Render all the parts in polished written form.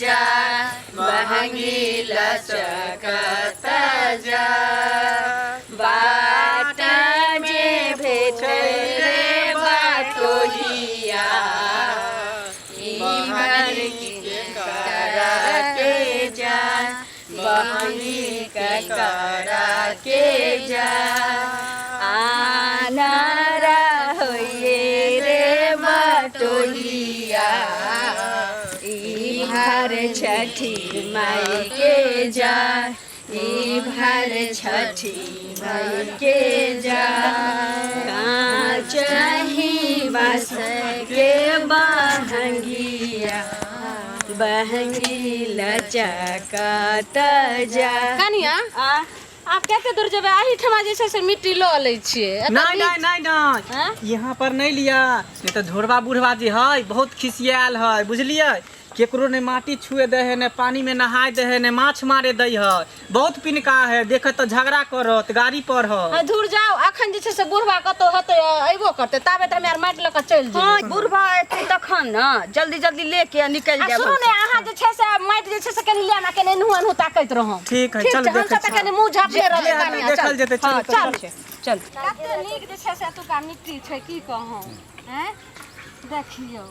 जा बहंगी लचकत जा बाट जे भेटै रे बटोहिया ई भर के करा के जा बहंगी के करा के जा आनारा होइए रे बटोहिया ई भर छठी माई के जा ई भर छठी माई के जा काचही बास के बहंगिया बहंगी लचकत जा। कनिया, आब कते दूर जेबै? एहिठमा जे छै से मिट्टी लऽ लै छियै एतऽ। नहीं नहीं नहीं नहीं। आँय? यहाँ पर नहीं लिया, नहीं तो झोरबा बुढ़वा जे है बहुत खिसियाल है, बुझलियै? केकरो ने माटी छुए दे है, ने पानी में नहाय दे है, ने माछ मारे दे है। बहुत पिनका है, देखत तो झगड़ा करत, गाड़ी पर है। हाँ, दूर जाओ। अखन जे छै से बुढ़वा कतौ हेतै, अयबो करतै, ताबे तऽ हमे आर माटि लऽ कऽ चलि जेबै। हँ, बुढ़बा एतै तखन ने जल्दी जल्दी लेके आ निकलि आ जायब। सुनू ने, अहाँ जे छै से माटि जे छै से कनि लिअ ने, कनि एनहु एनहु ताकैत रहब। ठीक है, ठीक चल छै, देखै हमसब तऽ छी। कनि मुँह झाँपने जे रहबै। हेतै कनिया, देखल चल। जेतै, चलू हँ, तऽ चल। चल। चल। कते नीक जे छै से एतुका मिट्टी छै, की कहूँ। आँय देखियौ।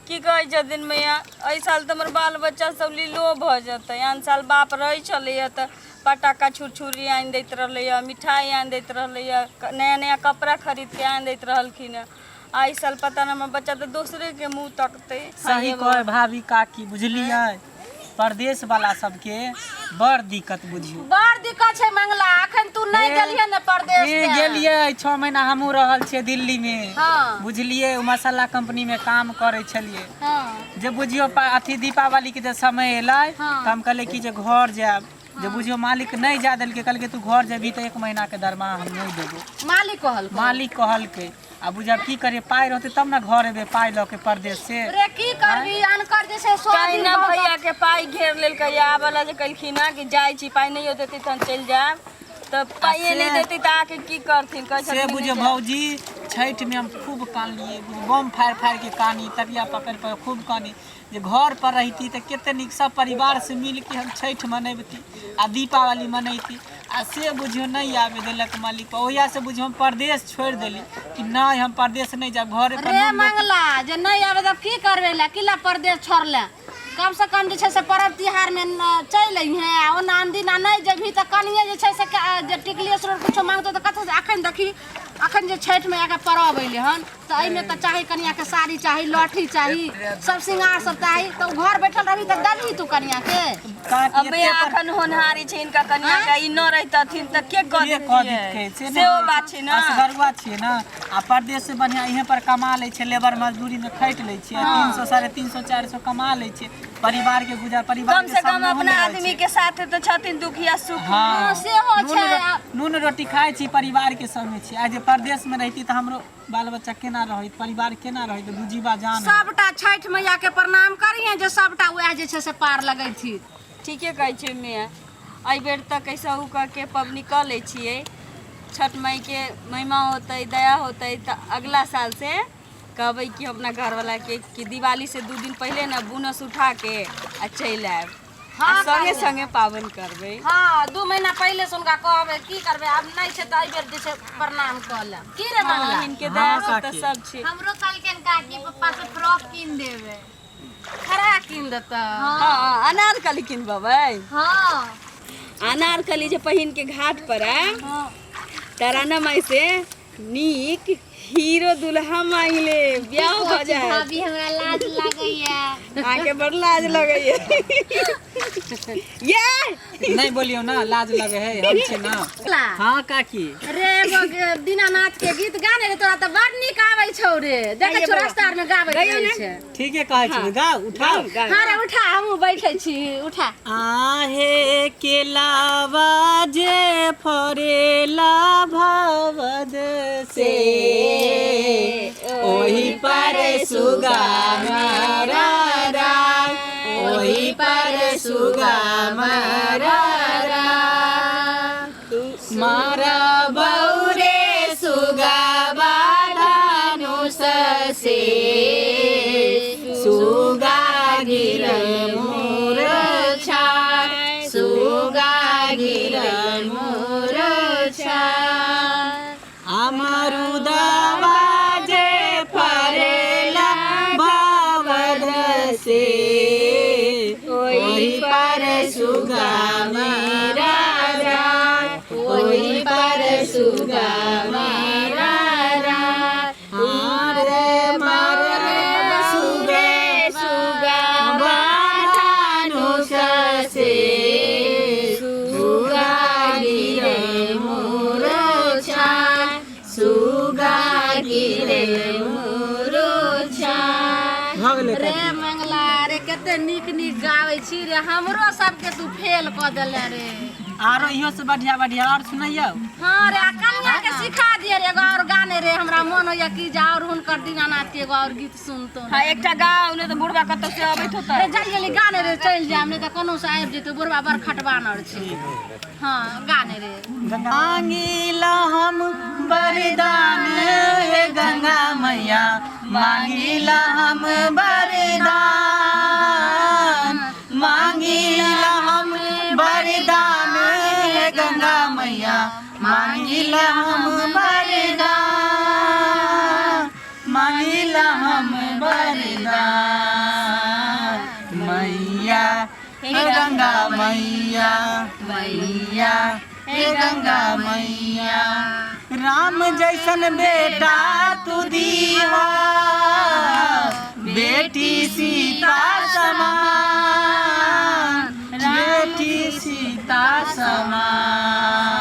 की कहै छथिन मैया, एहि साल तऽ हमर बाल बच्चा सब लीलो भऽ जेतै। आन साल बाप रहै छलैया तऽ पटाखा छुरछुरी आनि दैत रहलैया, मिठाइ आनि दैत रहलैया, नया नया कपड़ा खरीदके आनि दैत रहलखिन हँ। आ एहि साल पता नहि, हमर बच्चा तऽ दोसरेके मुँह तकतै। सही कहे भाभी काकी, बुझलियै? परदेश वाला सबके बड़ दिक्कत बुझियौ। बड़ दिक्कत छै मंगला, अखन तू नहि गेलियै ने परदेश? ए गेलियै, 6 महीना हमहूँ रहल छियै दिल्ली मे। बुझलियै? ओ मसाला कंपनी मे काम करै छलियै। जे बुझियौ अथी दीपावली के जे समय एलै तऽ हम कहलियै कि जे घर जायब। जे बुझियौ मालिक नहि जाय देलकै। कहलकै, तू घर जेबही तऽ एक महीना के दरमाहा हम नहि देबो। मालिक कहलकै? मालिक कहलकै। आ बुझब की करियै? पाइ रहतै तब ने घर एबै पाइ लऽ के परदेश से। रे, की करबी? अनकर जे छै सौ तैं दिन ने भऽ भैया के पाइ घेर लेलकै। आबऽ जे कहलखिन हँ कि जाइ छी, पाइ नहि देतै तहन चलि जायब, तऽ पाइए नहि देतै तऽ आके की करथिन? कहै से छथिन बुझियौ भौजी, छठिमे हम खूब कानलियै। बुझियौ बम फाड़ि फाड़िके कानी, तकिया पकड़ि पकड़ि खूब कानी जे घर पर रहिती तऽ कते नीक सब परिवारसँ मिलके हम छठि मनैबती आ दीपावली मनैती। आ से बुझियौ नहि आबे देलक मालिक। ओहियासँ बुझियौ हम परदेश छोड़ि देली कि नहि, हम परदेश नहि जायब, घरे पर रे नून रोटी। मंगला, जे नहि आबे तब की करबे? ला की ला परदेश छोड़ले? कम से कम जे छै से पर्व तिहारमे चलि अइहे। आ ओना अनदिना नहि जेबही तऽ कनिए जे छै से जे टिकली सरोर किछो मांगतौ तऽ कतऽ से? अखन देखी, अखन जे छठि मैयाके पर्व अयलै हन तऽ एहिमे तऽ चाही कनियाके साड़ी चाही, लहठी चाही, सब श्रृंगार सब चाही। तऽ ओ घर बैठल रहबी तऽ देबही तू कनियाके? काकी अब भैया एते पर अखन होनहारी छै हिनका कनिया के। ई न रहितथिन तऽ के कऽ के कऽ देतियै? देतै से नहि सेहो बुझै बात छियै। छै ने। असगरुआ छियै ने। आ परदेश से बढ़िआँ इहें पर कमा लै छियै, लेबर मजदूरीमे खटि लै छियै, 300, 350, 400 कमा लै छियै, परिवारके गुजार परिवार कम के से कम सब अपना नहि रहै आदमी छै। के साथ तऽ छथिन दुख या सुख। हँ, सेहो नून छै। नून रोटी खाइ छी, परिवारके संगे छी। आ जे परदेशमे रहिती तऽ हमरो बाल बच्चा केना रहैत, परिवार केना रहैत? दू जीवा जान है। सबटा छठि मैया के प्रणाम करिहे जे सबटा उएह जे छै से पार लगैथिन। ठीके कहै छै मैया। एहि बेर तऽ कैसहु कऽ के पबनी कऽ लै छियै। छठ माइके महिमा होतै, दया होतै तऽ अगला साल से कहबै कि अपना घरवलाके कि दिवाली से 2 दिन पहिले ने बोनस उठा के आ चलि आयब आ संगे संगे पाबनि करबै। हँ, 2 महीना पहिले से हुनका कहबै। की करबै, आब नहि छै तऽ एहि बेर जे छै प्रणाम कऽ लेब। की रे मंगला? हिनके दया से तऽ काकी। सब छै। हमरो कहलखिन काकी, पप्पा से फ्रॉक कीन देबै। खड़ा कीन देतऽ? हँ, अनारकली किनबेबै। हँ। अनारकली जे पहिन के घाट पर आयब तऽ राना माई से नीक हीरो दुल्हा मांगि ले, बियाह भऽ जायत। भाभी, हमरा लाज लागैया। अहाँके बड़ लाज लगैया ये। नहीं बोलियो ना, लाज लगे है, हम छै ना। हँ काकी। रे, एगो दीनानाथ के गीत गाने रे, तोरा तऽ बड़ नीक आबै छौ रे। देखै छौ, रास्ता आर में गाबै रहै छै। ठीके कहै छी, गाउ, उठाउ। हँ रे, उठा, हमहूँ बैठै छी, उठा। आहे केलावा जे फरेला भवद से, ओही पर सुगा मारा राय, ओही पर सुगा मारा राय। मारा बौरे सुगा धनुष से, सुगा गिर। सुगा मेरा राय, ओहि पर सुगा मेरा राय। रे मारे सुगे सुगा धनुष से, सुगा गिरे मोर छान, सुगा गिरे मोर छान। भऽ गेलै रे काकी। मंगला रे, कते नीक नीक गाबै छी रे, हमरो सबके तू फेल कऽ देले रे। आरो इहो से बढ़िया बढ़िया और सुनैयौ। हाँ रे, आ कनिया के सिखा दिए रे एगो और गाने रे, हमरा मन होइया कि जे और हुनकर दीनानाथ के एगो और गीत सुनतो। हाँ, एकटा गाओ, नहि तऽ बुढ़बा कतौ से अबैत होतै। रे जाइ गेली गाने रे, चलि जायब, नहि तऽ कोनो से आबि जेतै, बुढ़बा बड़ खटबानर छै। हाँ गाने रे। मांगिला हम वरदान हे गंगा मैया, मांगिला हम वरदान, मांगिला हम वरदान हे गंगा मैया, मांगिला हम वरदान, मांगिला हम वरदान मैया, हे गंगा मैया, मैया हे गंगा मैया। राम जैसन बेटा तू दीहा, बेटी सीता समान, बेटी सीता समान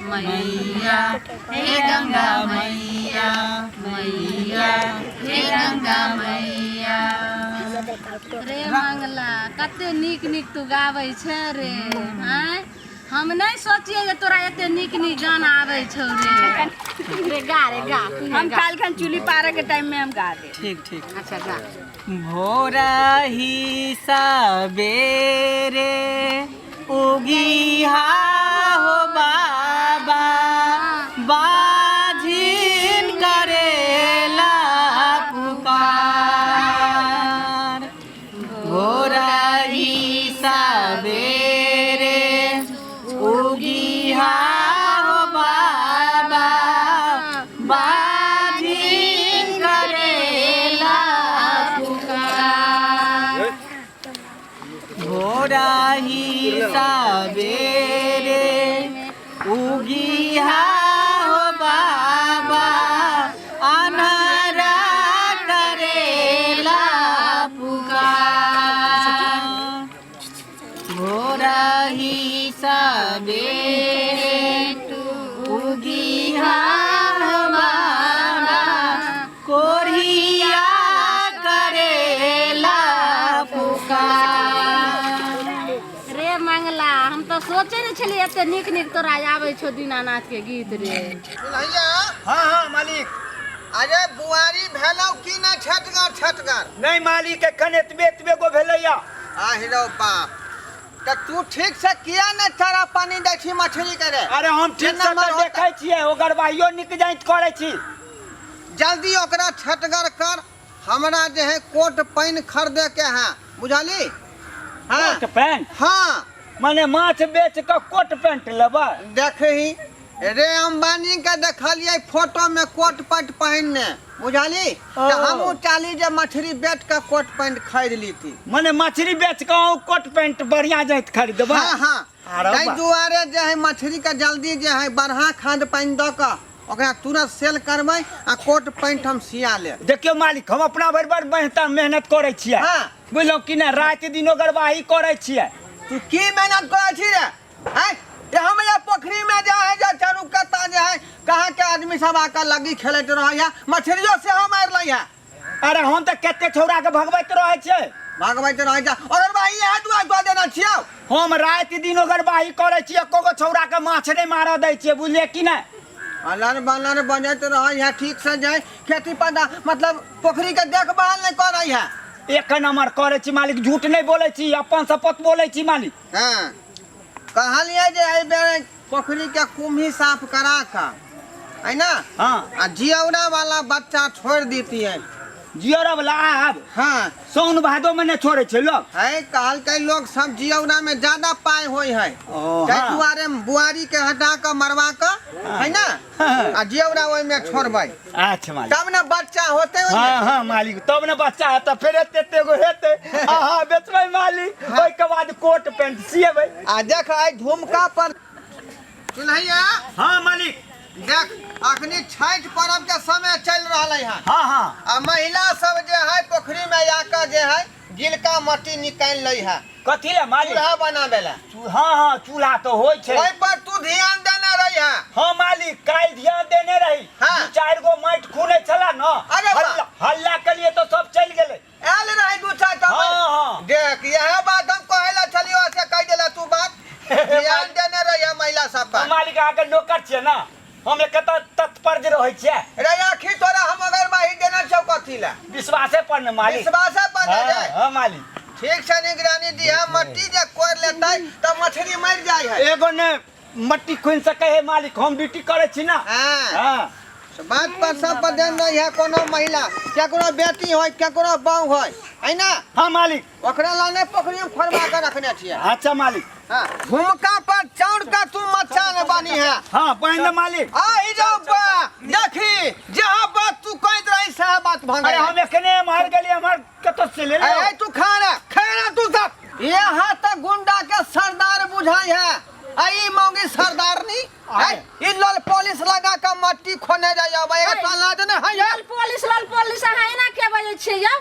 मैया, हे गंगा मैया, मैया हे गंगा मैया। रे मंगला, कते नीक नीक तू गाबै छै रे। आँय, हम नहि सोचिए जे तोरा एते नीक नीक गाना आबै छौ रे। रे गा रे गा तू। हम काल्हि खन चूल्ही पारऽ के टाइम में हम गा देब। ठीक ठीक। अच्छा गा। भोरही सबेरे उगिहा हो बाबा, बाझिन करेला पुकार। भोरही सबेरे उगिहा हो बाबा, बाझिन करेला पुकार। भोरही सबेरे उगिहा हो बाबा, अन्हरा करेला पुकार। भोरही सबेरे उगिहा हो बाबा, कोढ़िया करेला पुकार। रे मंगला, हम तऽ सोचे नहि छलियै एते नीक नीक तोरा आबै छौ दीनानाथ के गीत रे। सुनैया? हाँ हाँ मालिक। अरे बुआरी भेलौ की ना छटगर छटगर? नहीं मालिक, एखन एतबे एतबे गो भेलैया। आहिरो बाप, तऽ तू ठीक से किया ने चारा पानी दै छी मछली के रे? अरे हम ठीक से नंबर तऽ होता। देखै छियै, ओकर बाहियो निक जाइत करै छी। जल्दी ओकरा छटगर कर, हमरा जे है कोट पैन खरीदे के है, बुझली? हाँ। Coat pant? हाँ। माने माछ बेच कऽ कोट पैंट लेबै? देखही रे, अंबानी के देखलियै फोटो में कोट पैंट पहिनने, बुझली? तऽ हमहूँ चाहली जे मछली बेच के कोट पैंट खरीद लीती। माने मछली बेच कऽ अहूँ कोट पैंट बढ़िया जाइत खरीदबै? हाँ हाँ। आरो ताहि बा। दुआरे जे है मछली के जल्दी जे है बढ़ा खाद पानि दऽ कऽ ओकरा तुरंत सेल करबै आ कोट पैंट हम सिया लेब। देखियौ मालिक, हम अपना भरि बड़ मेहनत करै छियै। हाँ। बुझलहुँ कि नहि? राति दिन ओगरवाही करै छियै। तू की मेहनत करै छी रे? आँय, ये हमरा पोखरी में जे है जे चारू कत्ता जे है कहाँ के आदमी सब आकर लग्गी खेलैत रहै है, मछलियो सेहो मारि लै है। अरे हम तऽ कते छौड़ा के भगबैत रहै छियै। भगबैत रहै छै ओगरवाही, इएह दुआरे दऽ देने छियौ। हम राति दिन ओगरवाही करै छियै, एको गो छौड़ा के माछ नहि मारऽ दै छियै, बुझलियै कि नहि? अलर बलर बजैत रहै है, ठीक से जे खेती पदा मतलब पोखरी के देखभाल नहि करै है। एक नंबर करै छी मालिक, झूठ नहि बोलै छी, अपन शपथ बोलै छी मालिक। हाँ, कहलियै जे एहि बेर पोखरी के कुम्ही साफ करा कऽ है ना। हाँ। आ जियौरा वाला बच्चा छोड़ि दितियै। जियरा वाला आब हाँ साउन भादो में नहि छोड़ै छै लोग है कहलकै लोग सब जियौरा में ज्यादा पाय होय है ओ, ताहि हाँ। दुआरे बुआरी के हटा कऽ मरवा कऽ है ना हाँ। आ जियौरा ओहिमे छोड़बै अच्छा मालिक तब ने बच्चा होते ओहिमे। हाँ हाँ मालिक तब ने बच्चा हेतै फेर एते एते गो हेतै अहाँ बेचबै मालिक ओहिके बाद कोट पैंट सिएबै आ देख आइ झुमका पर सुनैया हाँ मालिक देख अखनी छठि पर्व के समय चलि रहल है हाँ हाँ आ महिला सब जे है पोखरी में आकर जे है गिलका मट्टी निकालि लै है कथी ले मालिक चूल्हा बनाबे ला हाँ हाँ चूल्हा तो होइ छै ओहि पर तू ध्यान देने रही है हाँ मालिक काल्हि ध्यान देने रही हाँ। दू चारि गो माटि खुनै छला न अरे वाह। हल्ला हल्ला केलिए तो सब चलि गेलै आयल रही दू चारि टा हाँ हाँ देख यह बात हम कहे ला छलियो से कह देला तू बात ध्यान देने रही है महिला सब पर मालिक अहाँके नौकर छियै ने हम एक तत्पर जे रहै छियै रे आखी तोरा हम अगर बाही देने छौ कथी ला विश्वासे पर ने मालिक विश्वासे पर ने हाँ, जाए हाँ मालिक ठीक छै निगरानी दिहा मट्टी जे कोर लेतै तऽ मछली मरि जाइ है एगो ने मट्टी खुनि सकै है मालिक हम ड्यूटी करै छी ना हाँ हाँ बात पर सब पर ध्यान नहीं है कोनो महिला केकरो बेटी होय केकरो बहू होय है ना हाँ मालिक ओकरा ला नहि पोखरी में खोरवा के रखने छियै अच्छा मालिक हाँ झुमका पर चाउर का तू मचान बनी है हाँ बहन दे मालिक आ ई जाओ बा देखी जहाँ बात तू कहत रही सह बात भंग अरे हम एखने मार गेलियै हमर कतौ से ले ले ए तू खाना खाना तू सब यहाँ तक गुंडा के सरदार बुझाई है आ ई मौगी सरदारनी है ई लल पॉलिश लगा के मट्टी खोने जाय अब एक लाज नहीं है लाल पॉलिश लाल पॉलिश अहाँ एना किया बजै छियै यौ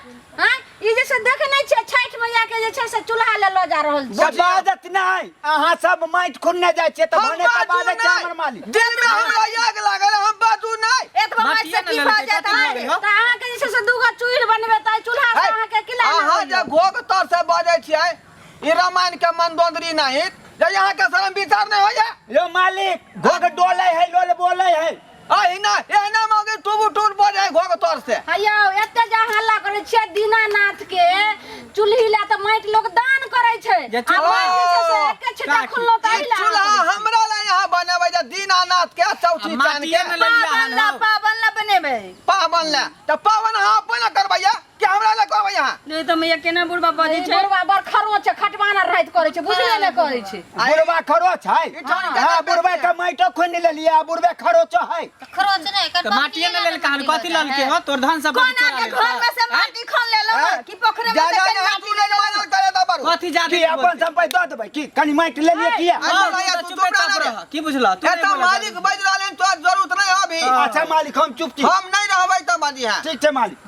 आँय ई जे से देख नहि छियै छठि मैया के जे छै से चूल्हा ले लऽ जा रहल छै बाजत नहि अहाँ सब माटि खुनने जाइ छियै तऽ हम भने तऽ बाजू बाजै छै नहि हमर मालिक दिन में हमरा आग लागल हम बाजू नहि एतबा माटि से की भऽ जायत आँय, तऽ अहाँके जे छै से दूगो चूल्हि बनबै तऽ चूल्हा से अहाँके की लाज अहाँ जे घोघ तर से बजै छियै ई रामायण के मंदोदरी नहीं जे यहाँ के शरम विचार नहीं होइया यो मालिक घोघ डोलै है लोल बोलै है अहिना एहिना मौगी टुबु टुर बजै घोघ तर से हयौ एते जे अहाँ हल्ला करै छियै दीनानाथ के चूल्ही लए तऽ माटि लोक दान करै छै जे आ माटि जे छै से एके छिट्टा काकी। खुललो तऽ ई एहि लए चूल्हा अहाँ करै हमरा ला यहाँ बनेबै जे दीनानाथ के चौथी चान माटिए के ने लेलियै पाबन हन ला हौ। पाबन ला बनेबै पावन ला तऽ पावन अहाँ अपन करबैया कि हमरा ला करबै यहाँ नहीं तऽ मैया केना बुढ़बा बजै छियै। छै बुढ़वा बड़ खरो छै खटवाना राति करै छै बुझबे नहि करै छै बुढ़वा खरो छै ठोन के हाँ बुढ़वा के माटो खुनि लेलियै आ बुढ़वे खरो छै खरोच नहीं तऽ माटिए ने लेलकै हन कथी ललके हो तोर धन सब कोना के घर में से माटी खन लेलौ हैं? कि पोखरे में जा से जा कनि यहाँ माटी तू ले ले करे दा बारू कथी जादे की अपन संपत्ति दऽ देबै की कनि माटि लेलियै किया आ, हाँ, चल, तू तू चुपे चुप चाप रह रह की बुझल तू एतऽ मालिक बाजि रहल हन तोरा जरूरत नहीं अभी अच्छा मालिक हम चुप छी हम नहीं रहबै तऽ बाजी है ठीक छै मालिक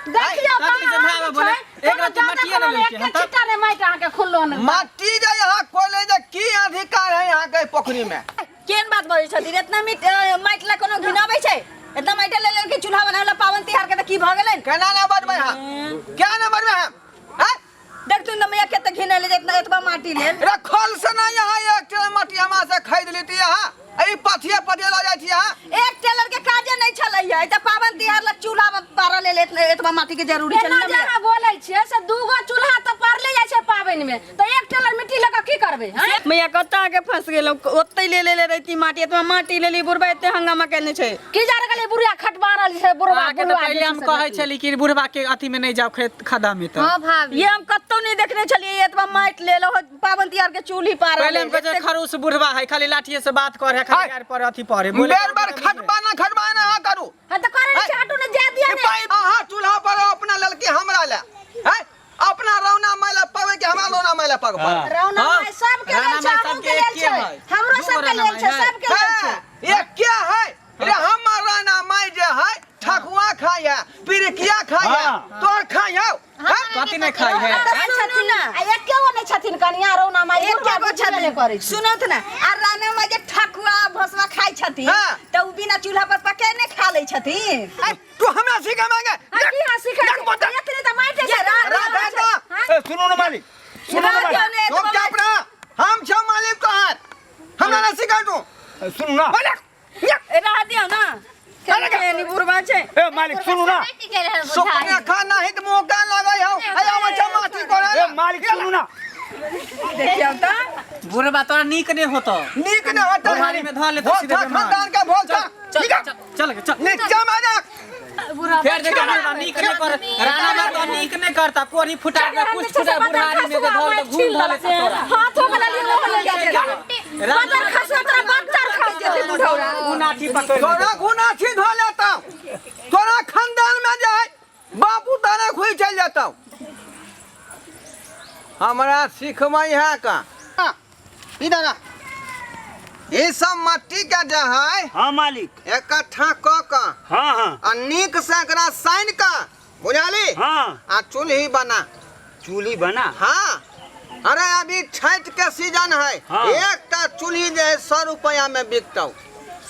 देखियौ तखनी से कहाँ भाव बोले, छै एक राति कोनो माटिए ने जादा लेलकै हन एके तब। छिट्टा नहि माटि अहाँके खुललो नहि मट्टी जे यहाँ कोले जे की अधिकार है यहाँ के पोखरी में केहन बात बजै छथिन एतना मिट माटि ला कोनो घिनाबै छै एतना माटि ले लेल के चूल्हा बनावे ला पावन तिहार के तऽ की भऽ गेलै केना ना बजबै हम क्या ना बजबै हम हैं? देखथुन तऽ मैया कते घिनेले जे इतना एतबा माटी लेल रे खोल से ना यहाँ एक ट्रे मट्टी हमरा से खरीद लेती यहाँ ई पथिए पथिए लऽ जाइ छी यहाँ एक टेलर के काजे नहीं छलै है तऽ पावन तिहार ला चूल्हा पारऽ लेल एतना एतबा माटी के जरूरी एना छलै जे अहाँ बोलै छियै से दूगो चूल्हा तऽ पड़ले जाइ छै पाबनि मे तऽ एक टेलर मिट्टी लऽ कऽ की करबै हँ मैया कतऽ आके फंस गेलहुँ ओतै ले लेले रहिती माटी एतबा माटी लेली बुढ़बा एते हंगामा केने छै की जाने गेलियै बुढ़िया खटबारल छै बुढ़वा अहाँके तऽ बुढ़वा पहिले जे हम छै से कहै छली कि बुढ़वा के अथी में नहीं जाओ खेत खदा में तऽ हाँ भाभी ये हम कतौ नहीं देखने छलियै एतबा माटि लेलहुँ पावन तिहार के चूल्ही पारऽ पहिले हम लेल कहै खरूस बुढ़वा है खाली लाठिए से बात करे है खाली गाड़ पर अथी पर है बोले बेर बेर खटबा ना खटबा ना अहाँ करू हँ तऽ करै छै हटू ने जाय दिअ ई ने पाइ अहाँ चूल्हा पर अपना ललकी हमरा ले हैं अपना रौना मैला पवे कि हमरा रौना मैला पग पर रौना हाँ, माय सबके लेल राणा छै माय अहूँ के सबके लेल एके छै है। हमरो दूगो सबके राणा लेल छै माय है। सबके लेल छै हैं, ये क्या है रे हमर रौना माय जे है ठकुआ खाइ है पिरिकिया खाइ है हाँ। तोर खाइ है हैं? कथी नहीं खाइ है आ सुनू ना। आ एकेगो नहि छथिन कनिया रौना माय एके बुढ़वा गो बुझबे नहि छथिन करै छै सुनत ना आ राना माय जे ठकुआ भसवा खाइ छथिन हाँ। तऽ उ बिना चूल्हा पर पकेने खा लै छथिन ऐ, तू हमरा सिखा मांगे आ की अहाँ सिखै देख बोतल। एतने तऽ माटि ये छै राधा दा ए, सुनू ने मालिक सुनू ने मालिक तुम क्या अपना हम छौ मालिक तोहार हमरा ना सिखा तू ए, सुनू ना बोले ए, रह दियौ ना केहन बुढ़बा छै ए मालिक सुनू ना सुपने खा नहीं तो मुंह कान लगै हौ अरे हम अच्छा माटी कोरा ए मालिक सुनू ना देखियौ तऽ बुढ़वा तोरा नीक नहीं होतो नीक ने होता बुढ़ारी में धऽ लेतौ सीधे भोल बेमार। खानदान के भोल चल चल चल चल चल नीचा मारा बुढ़ा फेर देखा ना नीक नहीं कर राणा मार तो नीक नहीं करता कोरी फुटा के कुछ फुटा बुढ़ारी में के धर तो घूम धर तोरा हाथों के लली वो ले जाते बदर खसो तोरा बच्चा खस जेते बुढ़ौरा गुनाठी पकड़ तोरा गुनाठी धो लेता तोरा खानदान में जाए बापू तारे खुई चल जाता हमरा सिखबै है का इधर आ। ई सब मट्टी के जे है हाँ मालिक इकट्ठा कऽ कऽ हाँ हाँ आ नीक से एकरा सानि कऽ बुझली हाँ आ चूल्ही बना चूल्ही बना हाँ अरे अभी छठ के सीजन है हाँ। एकटा चूल्ही जे है 100 रुपया में बिकतौ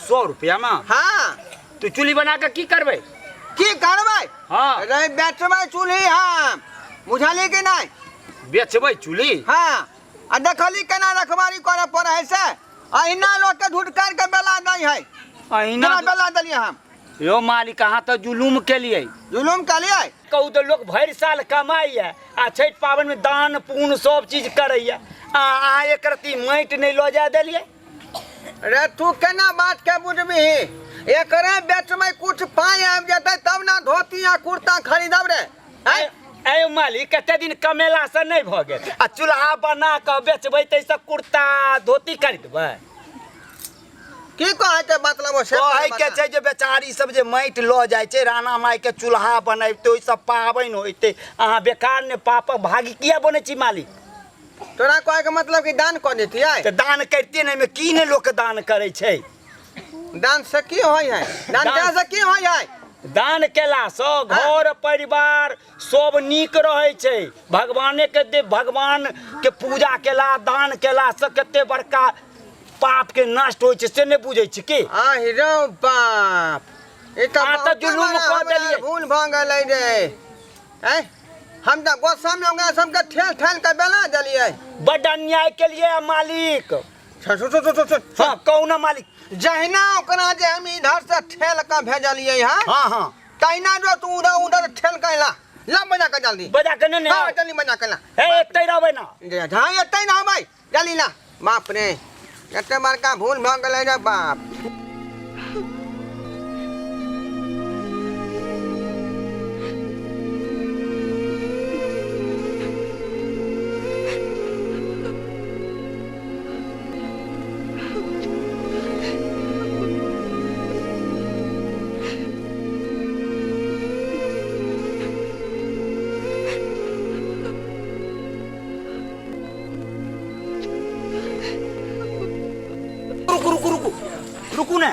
100 रुपया में हाँ तू चूल्ही बना के की करबै की करबै हाँ रे बेचबै चूल्ही हम बुझली कि नहीं बेचबै चूल्ही हाँ आ देखली केना रखवारी करे पड़े है से अहिना लोग के ढुटकार के बेला नहीं है अहिना केना बेला देलियै हम यो मालिक अहाँ तऽ जुलूम केलियै जुलूम केलियै कहू तऽ लोक भरि साल कमाइए आ छठि पाबनिमे दान पुण्य सब चीज करैए आ अहाँ एक रत्ती माटि नहि लऽ जाय देलियै रे तू केना बात के बुझबिही एकरे बेचबै कुछ पाइ आबि जेतै तब ना धोती आ कुर्ता खरीदब रे आँय? ऐ मालिक कते दिन कमेलासँ नहि भऽ गेल आ चूल्हा बना कऽ बेचबै ताहिसँ कुर्ता धोती खरीदबै की कहै के मतलब से कहै के छै जे बेचारी सब जे माटि लऽ जाइ छै राणा माय के चूल्हा बनैबते ओहिसँ पाबनि होइतै अहाँ बेकार ने पापक भागी किया बनै छी मालिक तोरा कहै के मतलब कि दान कऽ देतियै तऽ दान करितियै ने एहिमे की ने लोक दान करै छै दान से की होइ है दान दान- केला से की होइ है दान केलासँ घर परिवार सब नीक रहै छै भगवाने के दे भगवान के पूजा केला दान केलासँ कते बड़का पाप के नष्ट होइ छै से नहि बुझै छी की आहि रौ बाप ई तऽ अहाँ तऽ बहुते जुलुम बड़ा कऽ हमरा देलियै। भूल भऽ गेलै रे आँय हम तऽ गोसामे ओकरा सबके ठेल ठेल के बेला देलियै बड्ड अन्याय केलियै मालिक सुन सुन सुन सुन सुन हाँ कहू ना मालिक जहिना ओकरा जे हम इधर से ठेल के भेजलियै हँ हाँ हाँ तहिना जो तू उधर उधर ठेल के ला ला बजा के जल्दी बजा के ने हाँ जल्दी बजा के ला हे एतै रहबै ना हाँ एतै ना भाई जल्दी ला बाप रे एते बड़का भूल भऽ गेलै रे बाप रुकू रुकू रुकू रुकू ने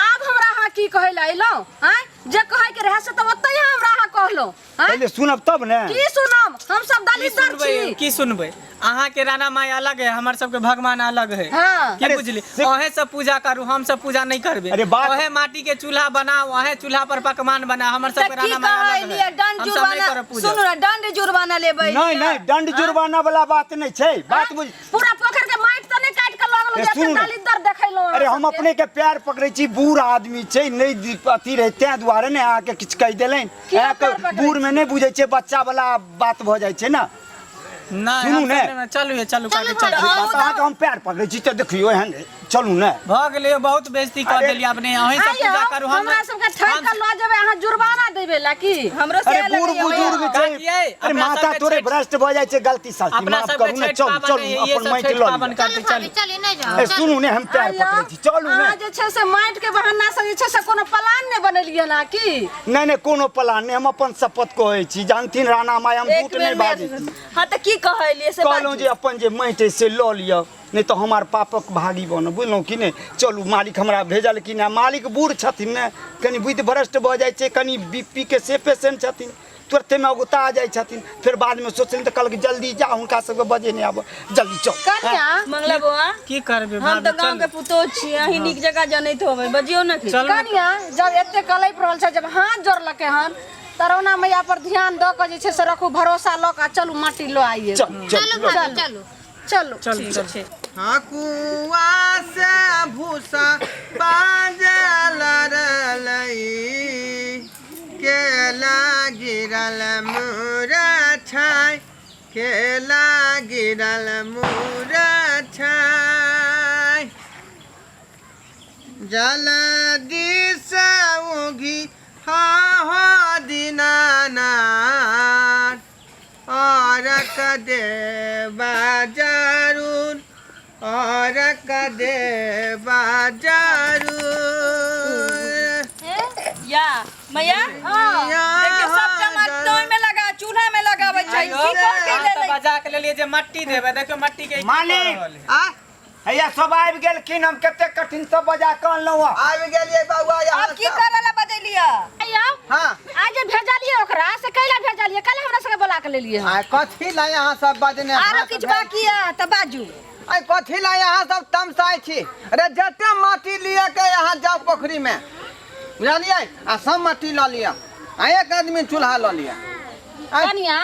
आब हमरा अहाँ की कहै लए अयलहुँ आँय जे कहै के रहै से तऽ ओतहि हमरा अहाँ कहलहुँ आँय पहिले सुनब तब ने की सुनब हम सब की दलितर सुनबै छी की सुनबै अहाँ के राणा माई अलग है हमर सबके भगवान अलग है हाँ। की अरे बुझली से- अहे सब पूजा करू हम सब पूजा नहीं करबे अरे बात- अहे माटी के चूल्हा बनाओ अहे चूल्हा पर पकवान बनाओ हमर तऽ सबके की राणा माई अलग कहलियै है दंड हम सब नहीं जुर्माना करब पूजा सुनू ने दंड जुर्माना लेबै नहीं नहीं दंड जुर्माना वाला बात नहीं छै बात बुझ पूरा पोखर के माटि तऽ नहि काटि के लऽ गेलहुँ ए, जे सुनू एते ने। दलितर देखेलहुँ अहाँ अरे हम सबके। अपने के प्यार पकड़ै छी बूढ़ आदमी छै नहि अथी रहै तें दुआरे ने अहाँके किछु कहि देलनि किया अहाँके प्यार पकड़ै बूढ़ में नहि बुझै छै बच्चा वाला बात भऽ जाइ छै ने नहीं सुनू हम ने। सब नहि- चलू ये चलू काकी चलू अरे बात अहाँके हम प्यार पकड़ै छी तऽ देखियौ एहन चलू ने भऽ गेलै बहुत बेइज्जती कऽ अरे- देलियै अपने अहीं सब आइयो, पूजा करू हम हमरा सबके ठहर हम- के लऽ जेबै अहाँ जुर्माना देबै ला की हमरो अरे से बूढ़ बुजुर्ग छै काकी, अरे अपना माता सबके तोरे छठि- भ्रष्ट भऽ जाइ छै गलती सलती अपना माफ सबके करू ने छठि चलू पाबनि चलू है, ये अपन सब माटि छठि लऽ पाबनि लिअ करतै चलू चलू भाभी चली नहीं जाओ ए सुनू ने हम प्यार आइयो, पकड़ै छी चलू ने अहाँ जे छै से माटि के बहाना से जे छै से कोनो प्लान नहि बनेलियै ना की नहि नहि कोनो प्लान नहि हम अपन शपथ कहै छी जानथिन राणा माय हम एक झूठ नहि बेर बाजै छी हाँ तऽ की कहलियै से कहलहुँ बाजू। जे अपन जे माटि अइ से लऽ लिअ नहि तऽ हमार पापक भागी बनब बुझलहुँ कि नहि चलू मालिक हमरा भेजलखिन हँ मालिक बूढ़ छथिन ने कनि बुद्धि भ्रष्ट भऽ जाइ छै कनि बी पी के से पेशेंट छथिन तुरन्तेमे औगता जाइ छथिन फेर बादमे सोचलनि तऽ कहलक जल्दी जा हुनका सबके बजेने आबऽ जल्दी चल कनिया मंगला बौआ की करबै हम तऽ भाभी गाँव के चलू पुतोह छी अहीं नीक जकाँ जनैत होबै बजियौ ने चलू ने। कनिया जब एते कलपि रहल छै जब हाथ जोड़लकै हन तरोना मैया पर ध्यान दऽ कऽ जे छै से रखू भरोसा लऽ कऽ आ चलू माटी लऽ आइए चल चल चलू भाभी चलू चलू चलू चलू ठकुआ से भूसा बाजल रलई केला गिरल मुरा छाय केला गिरल मुरा छाय जल्दी से उगी हाँ हो दीनानाथ औरक देवा जरूर, औरक देवा जरूर। या मैया, देखियो सबटा माटी तो ओहिमे लगा, चूल्हा में लगाबै छै। की कह के हम तऽ लेलै? बजा के लेलियै जे मट्टी देबै, देखियौ मट्टी के की कऽ मालिक। रहल है। आ हैया सब आबि गेलखिन, हम कते कठिन से बजा कऽ अनलहुँ हँ। आबि गेलियै बौआ यहाँ। अब की करे ला बजेलियै? आइयो हाँ। आज जे भेजलियै ओकरा से कैला भेजलियै? कल हमरा सबके बोला के लेलियै हन। आ कथी ला यहाँ सब बजने आरो हाथ किछु भेल? बाकी है तऽ बाजू। आई कथी ला यहाँ सब तमसाइ छी? अरे जते माटी लिअ के यहाँ जाउ पोखरी में, बुझलियै? आ सब माटी लऽ लिअ आ एक आदमी चूल्हा लऽ लिअ। कनिया,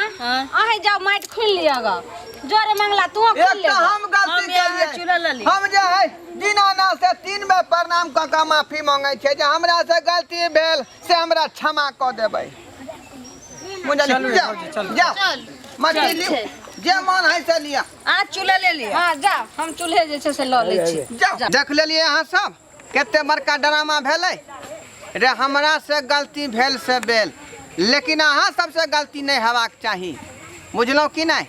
अहीं जाउ, माटि खुनि लिअ ग। जोरे मंगला, तू एक खुनि ले। तऽ हम गलती हम यहाँ केलियै। चूल्हा लऽ ली। हम जे है दीनानाथ से 3 बेर प्रणाम कऽ कऽ माफी मांगै छियै जे हमरा से गलती भेल से हमरा क्षमा कऽ देबै, बुझलियै? चलू जाउ, भौजी, चलू। जाउ, मछली लिउ, जे मन है से लिअ। अहाँ चूल्हा ले लिअ। हँ जाउ, हम चूल्हे जे छै से लऽ लै छी। जाउ, देख लेलियै अहाँ सब कते बड़का ड्रामा भेलै रे। हमरा से गलती भेल से भेल, लेकिन अहाँ सबसे गलती नहि हेबाक चाही, बुझलहुँ कि नहि?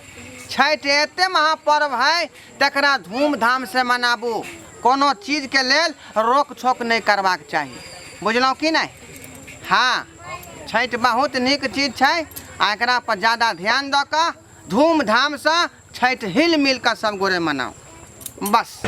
छठि एते महापर्व है, तकरा धूमधाम से मनाबू, कोनो चीजके लेल रोक छोक नहि करबाक चाही, बुझलहुँ कि नहि? हाँ, छठि बहुत नीक चीज छै आ एकरा पर ज्यादा ध्यान दऽ कऽ धूमधामसँ छठि हिल मिल कऽ सब गोरे मनाउ, बस।